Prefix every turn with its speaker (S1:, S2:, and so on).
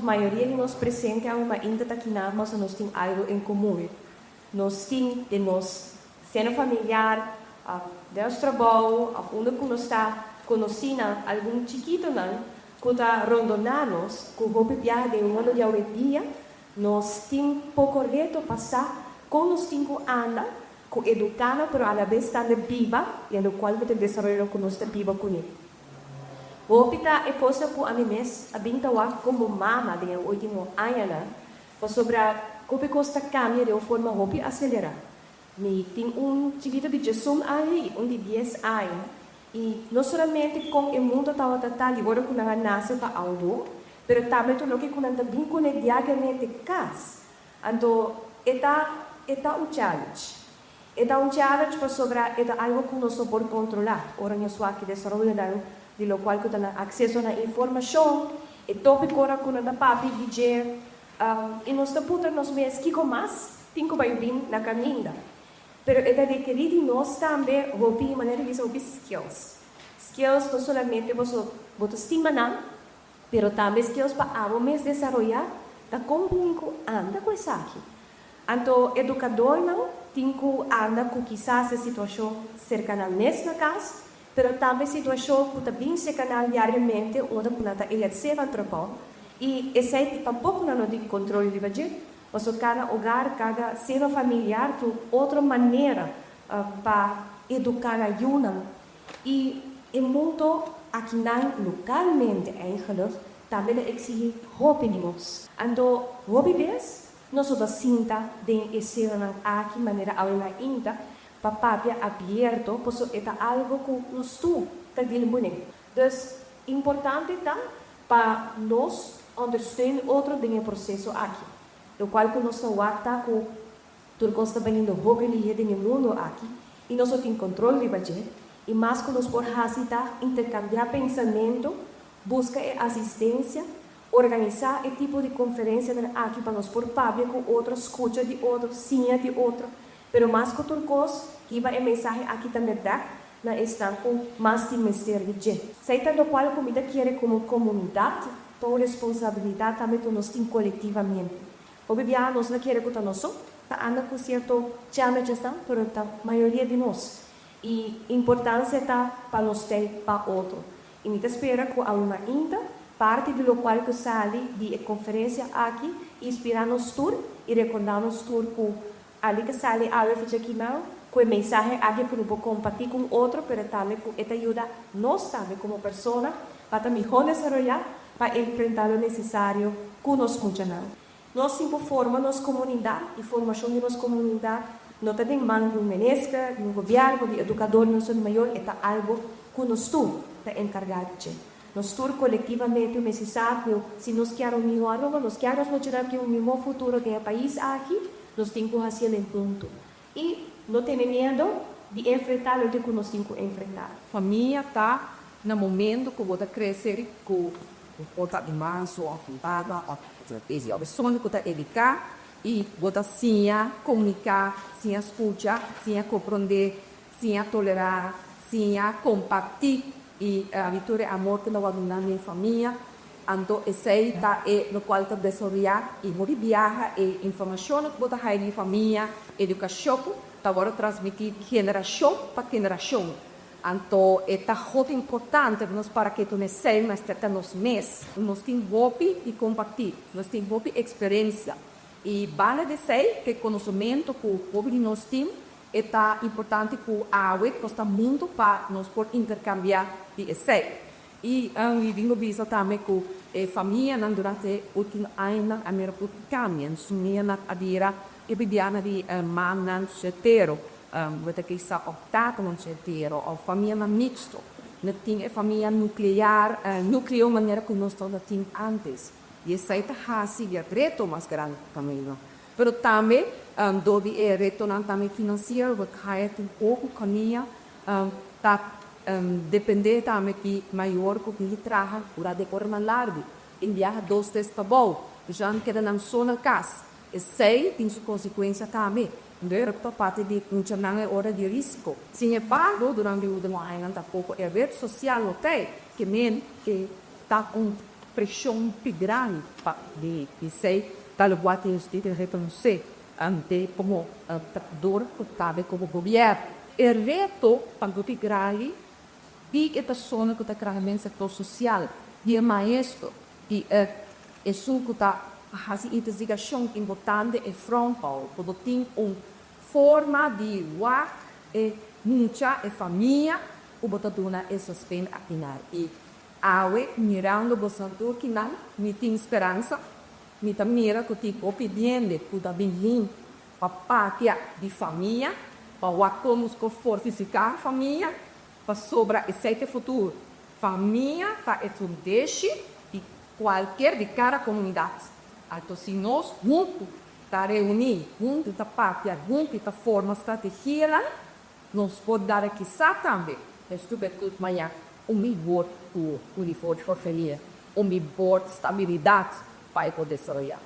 S1: mayoria di nos presente awe mainta ta kinan pasobra nos tin algu en komun. Nos tin den nos seno familiar, den nos trabou òf unda ku nos ta konosí nan algun chikitonan ku ta rondoná nos ku hopi biaha den e mundu di awendia nos tin poko reto pa sa kon nos tin ku anda ku eduká nan pero alabes tambe biba i lokual ku ta desaroyo ku nos ta biba kuné. Hopi ta e kosnan ku ami mes a bin ta wak komo mama den e ultimo añanan pasobra hopi kos ta kambia den un forma hopi aselerá. Mi tin un chikito di djesun aña i un di dies aña i no solamente kon e mundo tabata ta di ora ku nan a nase pa awor, pero tambe tur loke ku nan ta bin kuné diariamente kas. Anto e ta e ta un challenge. E ta un challenge pasobra e ta algo ku nos no por kontrolá. Ora nos wak e desaroyonan di lokual ku ta nan akseso na informashon, e topikonan ku nan ta papia di dje, i nos ta puntra nos mes kiko mas tin ku bai bin na kaminda. Pero e ta rekerí di nos tambe hopi, manera di bisa, hopi skills. Skills no solamente boso bo ta stima nan, pero tambe skills pa abo mes desaroyá ta kon bin ku anda ku esaki. Anto edukadornan tin ku anda ku kisas e situashon serka nan mes na kas, pero tambe situashon ku ta bin serka nan diariamente unda ku nan ta ehersé nan trabou i esei tampoko nan no tin kontrol riba dje, pasobra kada hogar, kada seno familiar tin otro manera pa eduká nan yunan i e mundo akinan lokalmente eigenlijk tambe ta eksigí hopi di nos. Anto hopi bes Nos lo ta sinta den e senanan aki manera awe mainta pa papia abierto paso e ta algo cu nos tur ta deal cune. Dus importante ta pa nos ondersteun otro den e proceso aki. Locual cu nos ta wak ta cu tur cos ta banindo hopi lihe den e mundo aki y nos no tin control riba dje y mas cu nos por haci ta intercambia pensamento, busca e asistencia, Organisá e tipo di konferensianan aki pa nos por papia ku otro, skucha di otro, siña di otro. Pero mas ku tur kos, hiba e mensahe aki tambe bèk na esnan ku mas tin mester di dje. Esei ta lokual ku mi ta kere komo komunidat ta un responsabilidat tambe ku nos tin kolektivamente. Hopi biaha nos ta kere ku ta nos so ta anda ku sierto challengesnan, pero ta mayoria di nos. I importansia ta pa nos tei pa otro. I mi ta spera ku awe mainta, parti di lokual ku sali di e konferensia aki inspirá nos tur i rekordá nos tur ku ali ta sali awe fecha kimao, ku e mensahe aki ku no por kompartí ku un otro pero tambe ku e ta yuda nos tambe komo persona pa ta mihó desaroyá pa enfrentá lo nesesario ku nos muchanan. Nos tin por forma nos komunidat i formashon di nos komunidat no ta den man di un minister, di un gobièrnu, di edukador, di nos mayor, e ta algu ku nos tur ta enkargá di dje. Nos tur kolektivamente mester sa ku si nos kier un mihó Aruba, nos kier nos muchanan tin un mihó futuro den e pais aki, nos tin ku hasiel en huntu. I no tene miedu di enfrentá loke ku nos tin ku enfrentá.
S2: Famia ta na momento ku bo ta krese ku bo por ta di manso òf un tata òf un persona ku ta eduká i bo ta siña komuniká, siña skucha, siña komprondé, siña tolerá, siña kompartí i di tur e amor ku ta wòrdu duna den famia. Anto esei ta e lokual ta desaroyá i hopi biaha e informashonnan ku bo ta haya di famia, edukashon ta wòrdu transmití di generashon pa generashon. Anto e ta hopi importante pa nos para ketu n'esei mester ta nos mes. Nos tin hopi di kompartí, nos tin hopi eksperensia i banda di esei ku e konosementu ku hopi di nos tin e ta importante ku awe nos ta huntu pa nos por interkambiá di esei. I mi bin lo bisa tambe ku e famianan durante e ultimo añanan a mira ku kambia. Nos famianan a bira e bibiana di mannan soltero, bo ta kisa òf tatanan soltero òf famianan mixto. No tin e famia nuklear, nukleo manera ku nos tabata tin ántes. I esei ta hasi e reto mas grandi pa famia. Pero tambe dor di e retonan tambe finansiero bo ta haya tin poco famia ta depende tambe di mayor cu tin di traha durante e oranan largu. Tin biaha dos tres pabou, dus nan keda nan so na cas. Esey tin su consecuencia tambe. Pero ta parti di muchanan e ora di risico. Sin embargo, durante e ultimo añanan ta poco e red social no t'ey, ke men ke ta un. Preshon grandi pa di esei ta loke tin di rekonosé ante komo trahadó tambe komo gobièrnu. E reto pa grandi di e persona ku ta traha den sektor sosial, di e maestro, di esun ku ta hasi investigashon importante e fronthaul, ku tin un forma di wak e mucha e famia, ku bo ta duna e sosten akinan. I awe mirando boso akinan, mi tin speransa, mi ta mira ku tin hopi hende ku ta bin pa papia di famia, pa wak kon fortifiká famia, pasobra esei ta futuro. Famia ta e fundeshi di kualke di kada komunidat. Anto, si nos huntu ta reuní, huntu ta papia, huntu ta forma strategia, nos por duna kisas tambe, mañan, un mihó uniforme for famia, un mihó stabilidat pa por desaroyá.